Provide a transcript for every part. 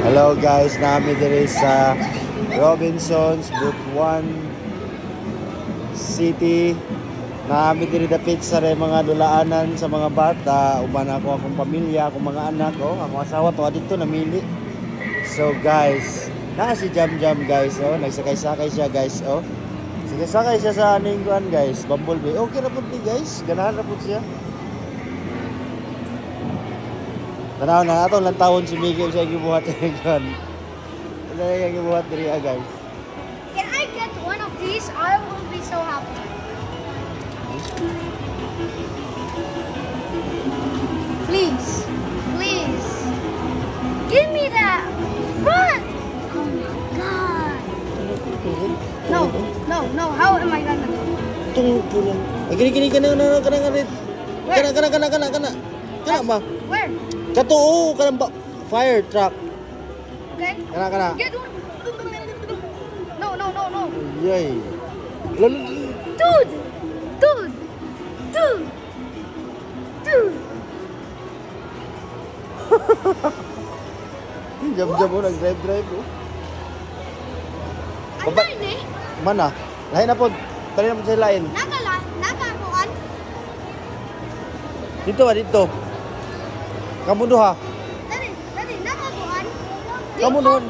Hello guys, nami diri sa Robinsons, Butuan City. Nami diri dapit sa re mga dulaanan sa mga bata. Uban ako akong pamilya, akong mga anak, oh, akong asawa to dito namili. So guys, naa si Jam Jam guys, oh, nagsakay-sakay siya guys, oh. Sakay-sakay siya sa aning kuan guys, Bumblebee. Okay ra pud ni guys, ganahan ra pud siya. Tanaw na atong lantawon si Miggy sa gibuhat kuan. Ano yung gibuhat diri ah, guys? Can I get one of these? I will be so happy. Please, please, give me that. Run! Oh my God. No, no, no. How am I gonna? Tung tulong. Ay, gini gini kana kana kana kana. Kana kana kana kana kana. Kana ba? Where? Kato oh, kana ba? Fire truck. Okay. Kana kana. Get one. No, no, no, no. Yay. Lalo. Dude! Dude! Dude! Dude! Jam jam oh, nag-drive drive oh. Ano ni? Mana? Lain na po. Tali na po sa lain. Nakala, nakakuan? Dito ba dito? Kamu duha. Dali, dali, nakakuan? Kamu doon.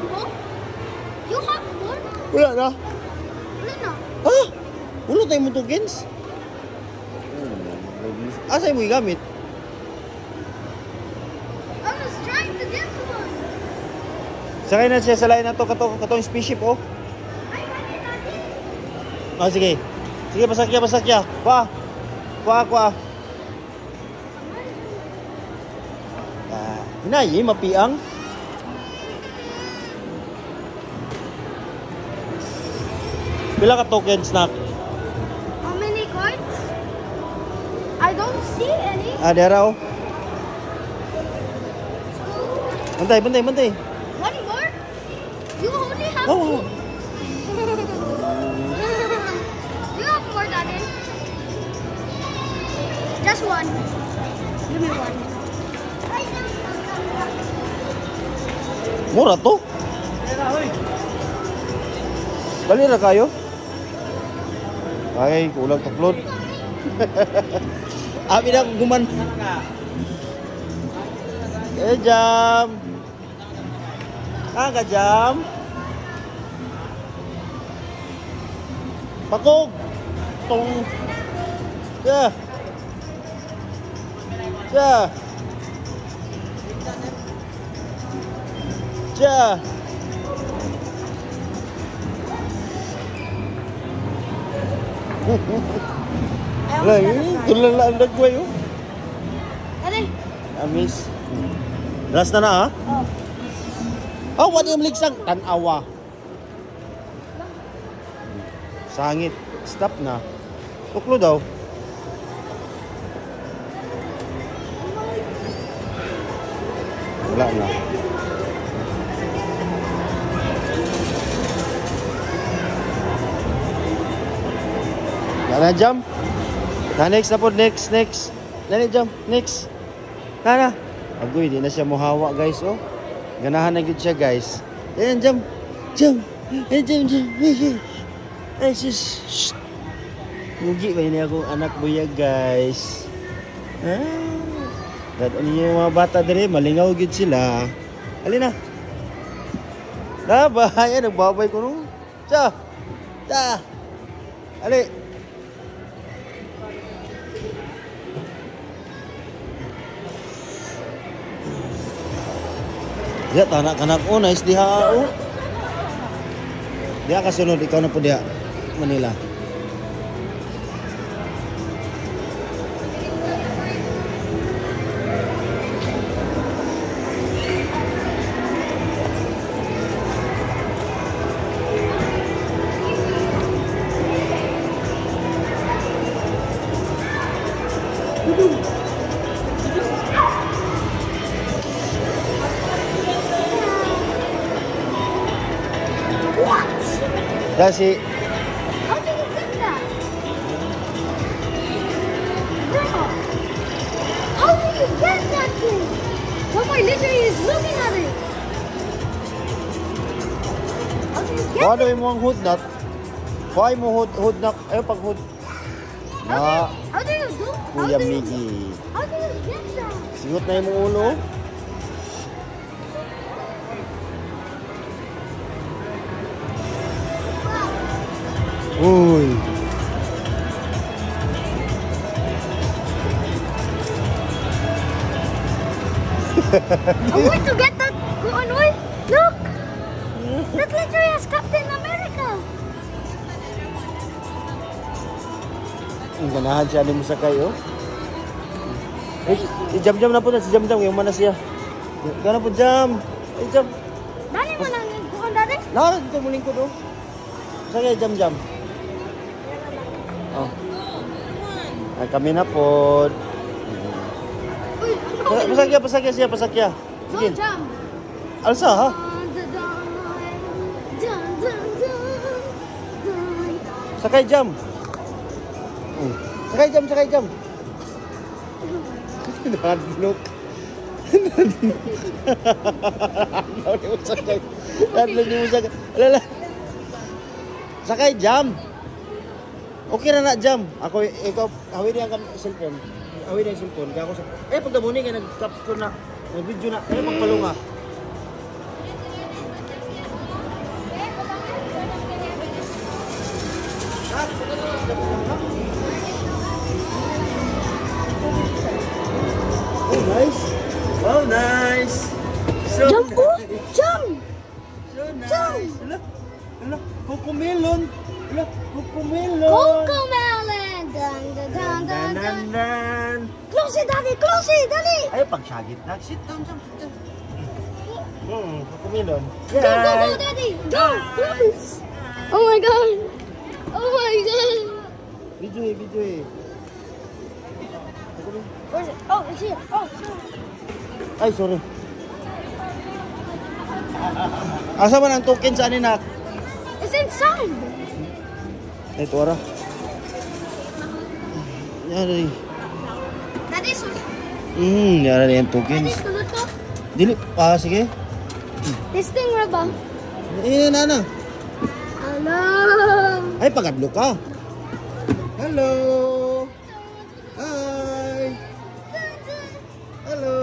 You have more? Wala na. Wala na. Ah! Wala tayong mo tokens. Asa mo gigamit? I was trying to get one. Sakay na siya sa lain na to kato katong spaceship oh. Ay, dali, dali. Ah, sige. Sige, pasakya, pasakya. Kwa. Kwa, kwa. Ah, hinayi, mapiang. Pila ka tokens na? How many coins? I don't see any. Ah, dera oh. Two. Bantay, bantay, bantay. One more? You only have Oh. two. You have more, Daddy. Just one. Give me one. Mura to. Dali ra kayo. Ay, kulang taklod. Abi na guman. Eh, Jam. Ah, ka Jam. Pakog. Tong. Yeah. Yeah. Yeah. I Wala, almost got eh, a fry. tulang lang ang dagway, oh. Daddy. Amis. Last na na, ha? Oh. Oh, wala yung ligsang. Tanawa. Sangit. Stop na. Tuklo daw. Wala na. Wala na, Jam. Na, next na po. Next, next. Dali, Jam. Next. Na, na. Agoy, di na siya muhawa, guys, oh. Ganahan na gyud siya, guys. Ayan, Jam. Jam. Ayan, Jam, Jam. Ay, ay. Ay, sus. Shh. Mugi ba yun akong anak buyag, guys? Ah. Dad, ano yung mga bata dire, malingaw gyud sila. Alina. Na ba? Ayan, nagbabay ko nung. Cha. Cha. Ali. Diha, tanak kanak oh, nice diha oh. Diha kasunod, ikaw na po diha. Manila. What? Kasi How did you get that? Bro, how did you get that thing? Somebody literally is looking at it. Kuha daw mo ang hood nut. Kuha mo hood, hood nut. Ay, pag hood. Na, How do you do? How Kuya do you, Miggy. How do you get that? Singot na yung ulo. Uy. I want to get that. Go on, wait. Look! That literally has Captain America. Ang ganahan siya ni mo sakay, oh. Eh, si Jam Jam na po na, si Jam Jam. Yung mana siya. Gana po, Jam. Eh, Jam. Dali mo lang yung kuhan, Daddy. Nara dito mo lingkod, oh. Sakay, Jam Jam. Oh. Ay, kami na po. Uy, ano? Pasakya, pasakya siya, pasakya. Go, Sige. Jam. Alsa, ha? Dun, dun, dun, dun, dun, dun. Sakay, Jam. Sakay, Jam, sakay, Jam. Nadlok. Nadlok mo sakay. Nadlok mo sakay. Alala. Sakay, Jam. Okay na na, Jam. Ako, ikaw, hawi niya ang cellphone. Hawi niya ang cellphone. Kaya ako sa... Eh, pagdamuni ka, nag-capture na. Nag-video na. Eh, pagpalunga. Oh, nice. Oh, nice. So Jump, oh! nice. Jump! So nice. Hala, hala, Cocomelon. Hala, Cocomelon. Cocomelon! Dun, dun, dun, dun, Dan, dun. dan. Close it, Daddy! Close it, Daddy! Ay, pagsagit na. Sit down, jump, sit down. Cocomelon. Go, go, go, Daddy! Go! Close! Oh my God! Oh my God! Video eh, video eh. Where's it? Oh, it's here. Oh, sorry. Ay, sorry. Asa man ang token sa anin, nak? It's inside. Ay, tuwara. Yari. Daddy, so Yari ang Daddy, tokens. sulod ko. Dili, ah, sige. This thing, raba. Eh, nana. Hello. Ay, pagadlo ka. Hello. Hi. Hello.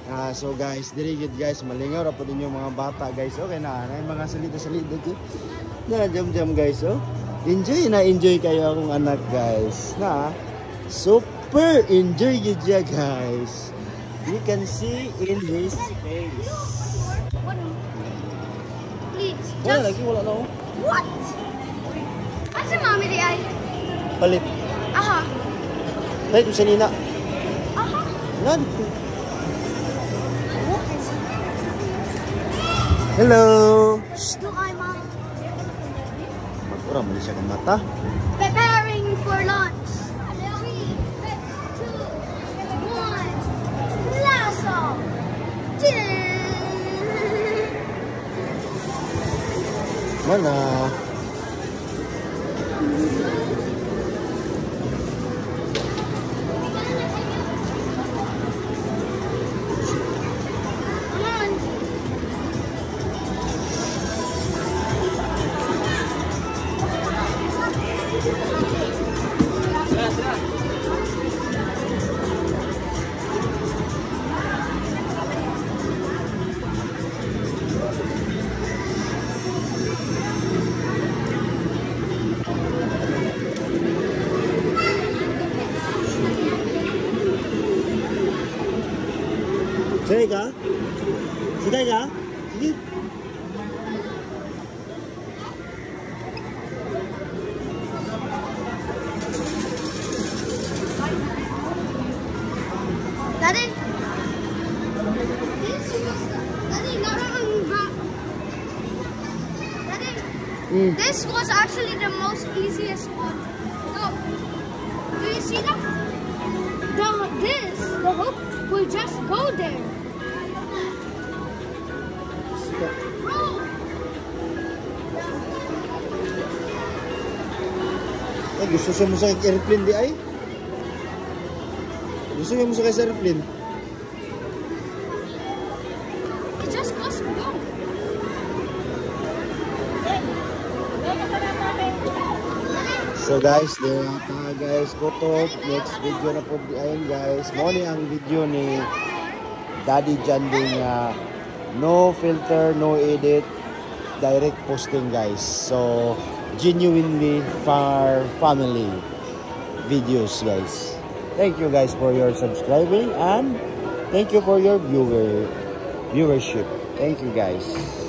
Ah, so guys, diri gid guys, malingaw ra pud ninyo mga bata guys. Okay na, na mga salida-salida gid. Na jam-jam guys, oh. Enjoy na enjoy kayo akong anak guys. Na super enjoy gid siya guys. You can see in his face. What? Please, Wala just lagi, wala na oh. what? Asa mami di ay? Palit. Aha. Palit sa nina. Aha. Nan. What? Hello. Do I mom? Mag-ura man siya kang mata. Preparing for launch. 3, 2, 1. Blast off. Mana? Come on. Sakay ka? Sakay ka? Sige. Daddy. This was Daddy, Daddy, this was actually the most easiest one. Look. Do you see that? The hook will just go there. Bro. Ay, gusto siya mo sa airplane di ay? Gusto niya mo sa airplane? It just goes go. So guys, there ta guys, kutob. Next video na po ayun, guys. Mao ni ang video ni Daddy Jandy nga no filter, no edit, direct posting, guys. So genuinely for family videos, guys. Thank you guys for your subscribing and thank you for your viewership. Thank you, guys.